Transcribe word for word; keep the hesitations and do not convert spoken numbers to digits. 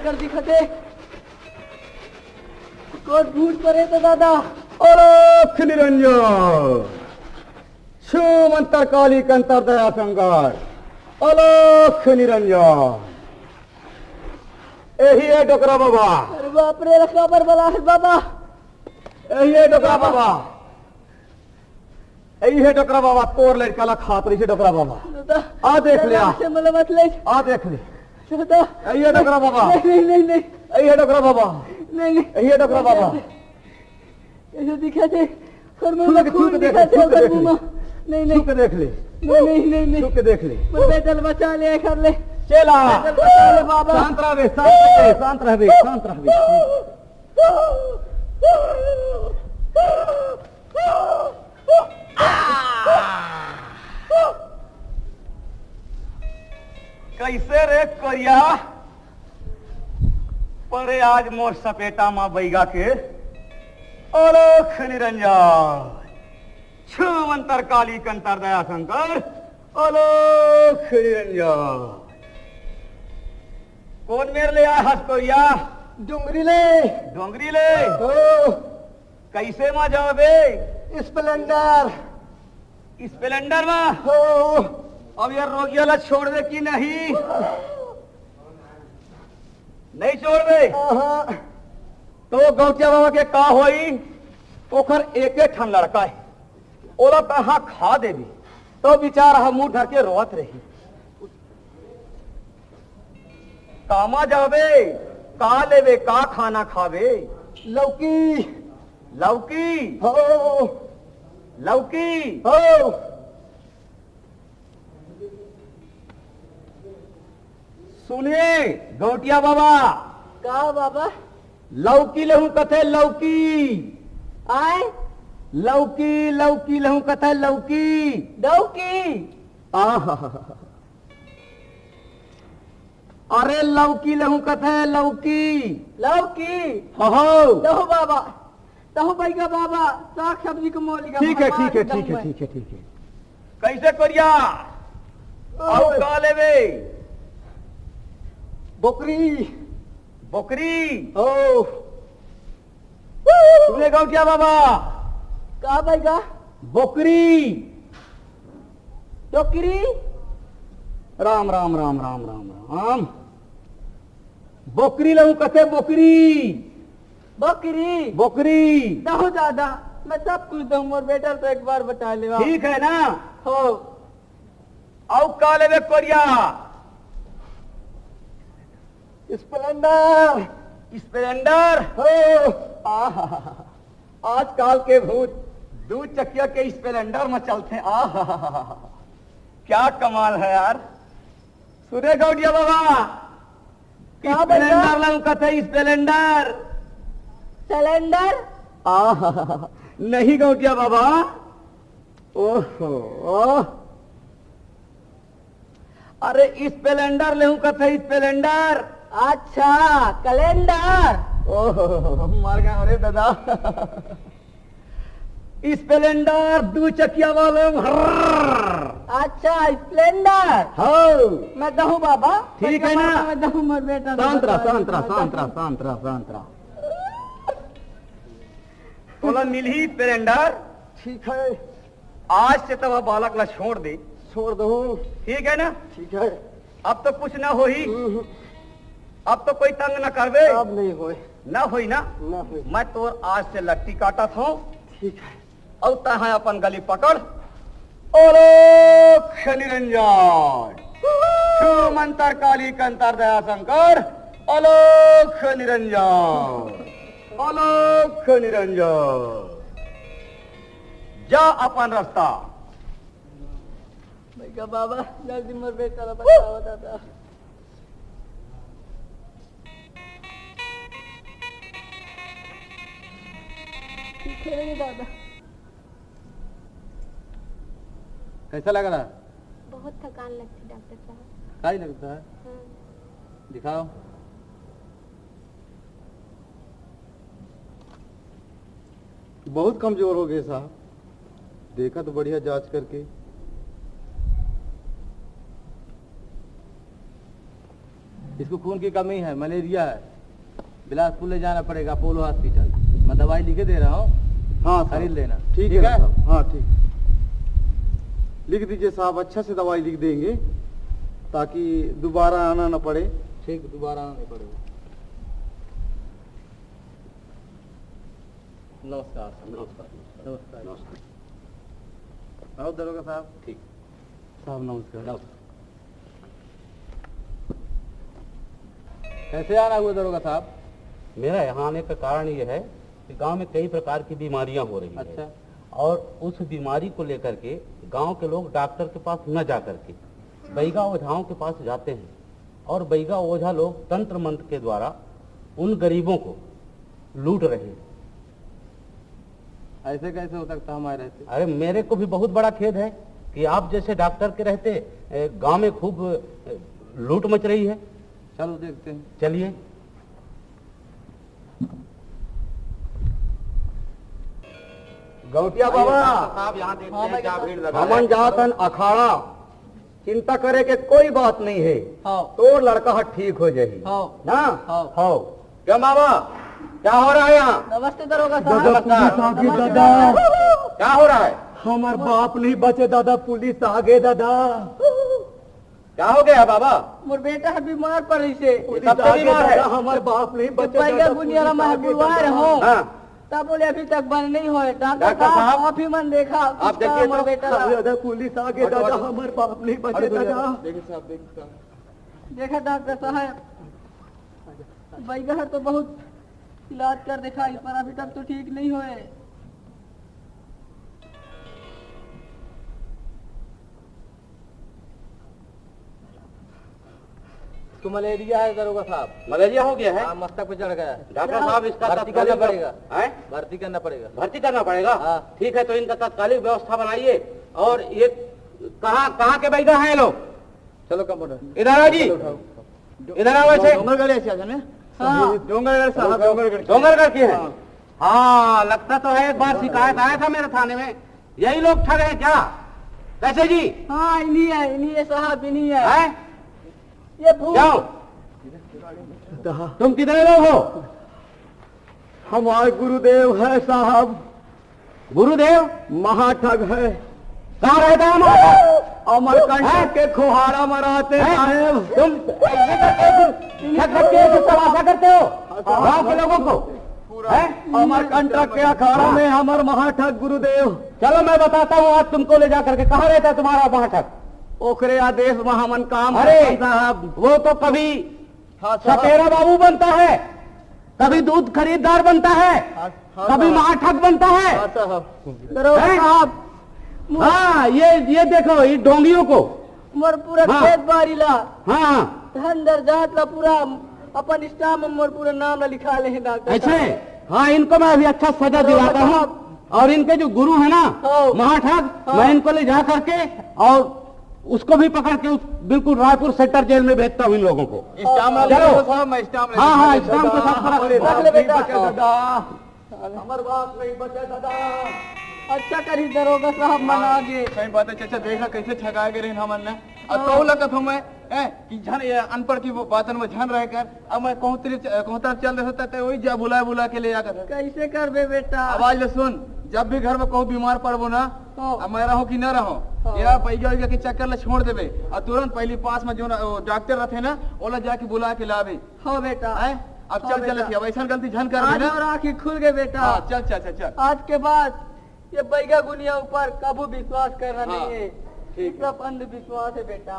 कर दिखते। कोट भूत परे तो दादा। अलख निरंजन, छू मंतर काली कंतर दया शंकर, अलख निरंजन। यही है डोकरा बाबा। अरे बाप रे, रखा पर बला है बाबा। यही है डोकरा बाबा। यही है डोकरा बाबा, तोर लड़का ला खात रही है डोकरा बाबा। दादा, आ देख ले, आ। से मला मत ले। आ देख ले। दादा। यही है डोकरा बाबा। नहीं, नहीं, नहीं, नहीं। यही है डोकरा बाबा। नहीं, नहीं। यही है डोकरा बाबा। ऐसे दिखा दे। और मैं छू के, छू के देख ले, छू के देख ले। नहीं, नहीं। छू के देख ले। नहीं, नहीं, नहीं, नहीं। छू के देख ले। मैं पैदल बचा ले, कर ले। चला। पैदल बचा ले बाबा। शांत रह बे, शांत रह बे, शांत रह बे, शांत रह बे। कैसे रे कोरिया? परे आज मोर सपेटा मा बैगा के। अलख निरंजन, छू मंतर काली कंतर दया शंकर, अलख निरंजन। कोन मेर ले आय हस कोरिया? डोंगरी ले। डोंगरी ले? हो। कैसे मा जाबे? स्प्लेंडर। स्प्लेंडर मा? हो। अब ये रोगिया ला छोड़ दे कि नहीं? नहीं छोड़ दे। आहा। तो गौटिया बाबा के का होई? ओखर एके ठन लड़का है, ओला तहाँ खा देबी, तो बेचारा ह मुंह धर के रोवत रही। कामा जाबे, का लेबे, का खाना खाबे? लौकी। लौकी? हो। लौकी? हो। सुने, गौटिया बाबा। का बाबा? लौकी लेहूं कथे, लौकी। आय? लौकी, लौकी लेहूं कथे, लौकी। लौकी? आहा। अरे लौकी लेहूं कथे, लौकी। लौकी? हो, हो। लहू बाबा, तहु बैगा बाबा, साग सब्जी के मोल का ठीक है, भगवान ठीक है, एकदम ठीक है, में। ठीक है, ठीक है। कैसे कोरिया? ओए। अउ का लेबे? बोकरी। बोकरी? ओ। सुने गौटिया बाबा? का बैगा? बोकरी। डोकरी? राम, राम, राम, राम, राम, राम। बोकरी लेहूं कथे, बोकरी। बोकरी? बोकरी। दहु दादा, मैं सब कुछ दूं, मोर बेटा तो एक बार बता लेवा। ठीक है ना? हो। अउ का लेबे कोरिया? स्प्लेंडर। स्प्लेंडर? हो। आहा। आजकल के भूत दू चकिया के स्प्लेंडर में चलते। आहा। क्या कमाल है यार। सुने गौटिया बाबा, का बेटा? स्प्लेंडर लौकत है, स्प्लेंडर। सिलेंडर? आहा, नहीं गौटिया बाबा। ओहो, ओह। अरे स्प्लेंडर लेहूं कथे, स्प्लेंडर। अच्छा, कैलेंडर। ओहो, मर गया रे दादा। स्प्लेंडर दू चकिया वाले, हर्र। अच्छा, स्प्लेंडर। हाँ। मैं दहूं बाबा। ठीक है ना? मैं दहूं, मोर बेटा। शांत रह, शांत रह, शांत रह, शांत रह, शांत रह। तोला मिलही स्प्लेंडर। ठीक है। आज से तो वह बालक ला छोड़ दे। छोड़ दहूं। ठीक है ना? ठीक है। अब तो कुछ ना होही। हम्म। अब तो कोई तंग ना करबे। अब नहीं होय। ना होई ना? ना होई। मैं तोर आज से लट्टी काटत हूँ। ठीक है। अउ तहाँ अपन गली पकड़। ओलोख निरंजन। छू मंतर काली कंतर दया शंकर। ओलोख निरंजन। ओलोख निरंजन। जा अपन रास्ता। भैया बाबा, जल्दी मोर बेटा ला बचावा दादा। ठीक है रे दादा। कैसा लग रहा? बहुत थकान लगती डॉक्टर साहब। काई लगता है? हाँ। दिखाओ। बहुत कमजोर हो गए साहब, देखा तो बढ़िया जांच करके। इसको खून की कमी है, मलेरिया है, बिलासपुर ले जाना पड़ेगा अपोलो हॉस्पिटल। मैं दवाई लिखे दे रहा हूँ, हाँ सर। खरीद लेना। ठीक है ना सर? हाँ, ठीक। लिख दीजिए साहब, अच्छा से दवाई लिख देंगे ताकि दोबारा आना ना पड़े। ठीक, दोबारा आना नहीं पड़ेगा। नमस्कार सर। नमस्कार। नमस्कार। नमस्कार। आओ दरोगा साहब। ठीक। साहब नमस्कार। नमस्कार। कैसे आना हुआ दरोगा साहब? मेरा यहाँ आने का कारण ये है कि गांव में कई प्रकार की बीमारियां हो रही हैं। अच्छा। और उस बीमारी को लेकर के गांव के लोग डॉक्टर के पास न जा करके बैगा ओझाओं के पास जाते हैं और बैगा ओझा लोग तंत्र मंत्र के द्वारा उन गरीबों को लूट रहे हैं। ऐसे कैसे हो सकता हमारे रहते? अरे, मेरे को भी बहुत बड़ा खेद है कि आप जैसे डॉक्टर के रहते, ए, गांव में खूब, ए, लूट मच रही है। चलो देखते हैं। चलिए। गौटिया बाबा, साहब, यहाँ देखते हैं क्या भीड़ लगा है। हमन जातन अखाड़ा, चिंता करे के कोई बात नहीं है। हाँ। तोर लड़का ह ठीक हो जाही। हाँ। ना? हाँ। हाँ। क्यों बाबा, क्या हो रहा है यहाँ? नमस्ते दरोगा साहब। दादा, पुलिस आ गे दादा। क्या हो रहा है? हमार बाप नहीं बचे दादा, पुलिस आ गे दादा। क्या हो गया बाबा? मोर बेटा ह बीमार पड़िस हे। ये कब से बीमार है? दादा, हमार बाप नहीं बचे दादा, पुलिस आ गे दादा। हाँ। तब बोले अभी तक बंद नहीं होए। डॉक्टर साहब, आप ही मन देखा, आप देखिए तो। मोर बेटा ला। दादा, पुलिस आ गे दादा, हमार बाप नहीं बचे दादा। देखिए साहब, देखिए साहब। देखा डॉक्टर साहब, बैगा हर तो बहुत इलाज कर देखा, पर अभी तक तो ठीक नहीं होए। इसको मलेरिया है दरोगा साहब। मलेरिया हो गया है? हाँ, मस्तक पे चढ़ गया है। डॉक्टर साहब, इसका भर्ती करना पड़ेगा। हैं? भर्ती करना पड़ेगा। भर्ती करना पड़ेगा? हाँ। ठीक है, तो इनका तात्कालिक व्यवस्था बनाइए। और ये कहाँ, कहाँ के बैगा हैं ये लोग? चलो कंपाउंडर। इधर आओ जी। चलो उठाओ। इधर आओ ऐसे। डोंगरगढ़ ऐसे आ जाने। हाँ। डोंगरगढ़ साहब, डोंगरगढ़। डोंगरगढ़ के हैं? हाँ। हाँ, लगता तो है एक बार शिकायत आया था मेरे थाने में। यही लोग ठग हैं क्या? कैसे जी? हाँ, इन्हीं है, इन्हीं है साहब, इन्हीं है। हैं? ये भूत। जाओ। तुम कितने लोग हो? हमारे गुरुदेव है साहब। गुरुदेव? महाठग है। कहाँ रहता है महाठग? अमरकंटक हैं? के खोहाड़ा में रहते हैं साहेब। तुम ऐसे करके तुम ठग करके तुम तमाशा करते हो गांव के लोगों को? हैं? अमरकंटक के अखाड़ा में हमार महाठग गुरुदेव। चलो मैं बताता हूँ आज तुमको ले जा करके। कहाँ रहता है तुम्हारा महाठग? ओकरे आदेश में हमन काम करथन साहब। वो तो कभी हाँ साहब। सपेरा बाबू बनता है, कभी दूध खरीददार बनता है, हाँ, हाँ कभी साहब। महाठग बनता है। हाँ साहब। दरोगा हैं? साहब, मो- हाँ, ये, ये देखो, ये ढोंगियों को। मोर पूरा हाँ। खेत बारी ला, हाँ, हाँ। धन दर जात ला पूरा अपन स्टाम्प में मोर पूरा नाम ला लिखा ले हे डॉक्टर ऐसे? साहब। हाँ, इनको मैं अभी अच्छा सजा दरोगा दिलाता हूँ। साहब। और इनके जो गुरु है ना, हाँ। महाठग, हाँ। मैं इनको ले जा करके और उसको भी पकड़ के उस, बिल्कुल रायपुर सेंट्रल जेल में भेजता हूँ इन लोगों को। स्टाम्प वाले चलो। दरोगा साहब, मैं स्टाम्प ले हाँ, हाँ, लूँ। स्टाम्प के साथ पकड़ लेता हूँ। रख ले बेटा। दादा, हमार बाप नहीं बचे दादा। अच्छा करी दरोगा साहब, मन आ गे। सही बात है चाचा, देखा कैसे ठगा गे रहे हमन ने। अब हाँ। तो लगत हूँ मैं, हैं, कि झन ये अनपढ़ की वो बातन में झन रह कर, अब मैं कहूँ तेरे च-, कहूँ तार चल रहे होता तो वही जा बुला बुला के ले जा कर। कैसे करबे बेटा? अब आज ले सुन, जब भी घर में कहूँ बीमार पड़बो ना, हाँ। अब मैं रहूँ कि ना रहूँ, हाँ। ये बैगा वैगा के चक्कर ले छोड़ देबे और तुरंत पहली पास में जो ना, वो डॉक्टर रहते ना, ओला जाके बुला के लाबे। हाँ बेटा। हैं? अब हाँ चल, चल, बेटा। अब ऐसा गलती झन कर आज देना। मोर आँखी खुल गए बेटा। हाँ, चल, चल, चल, चल। आज के बाद ये बैगा गुनिया ऊपर कभू विश्वास करना हाँ। नहीं है। ठीक है। सब अंधविश्वास है बेटा।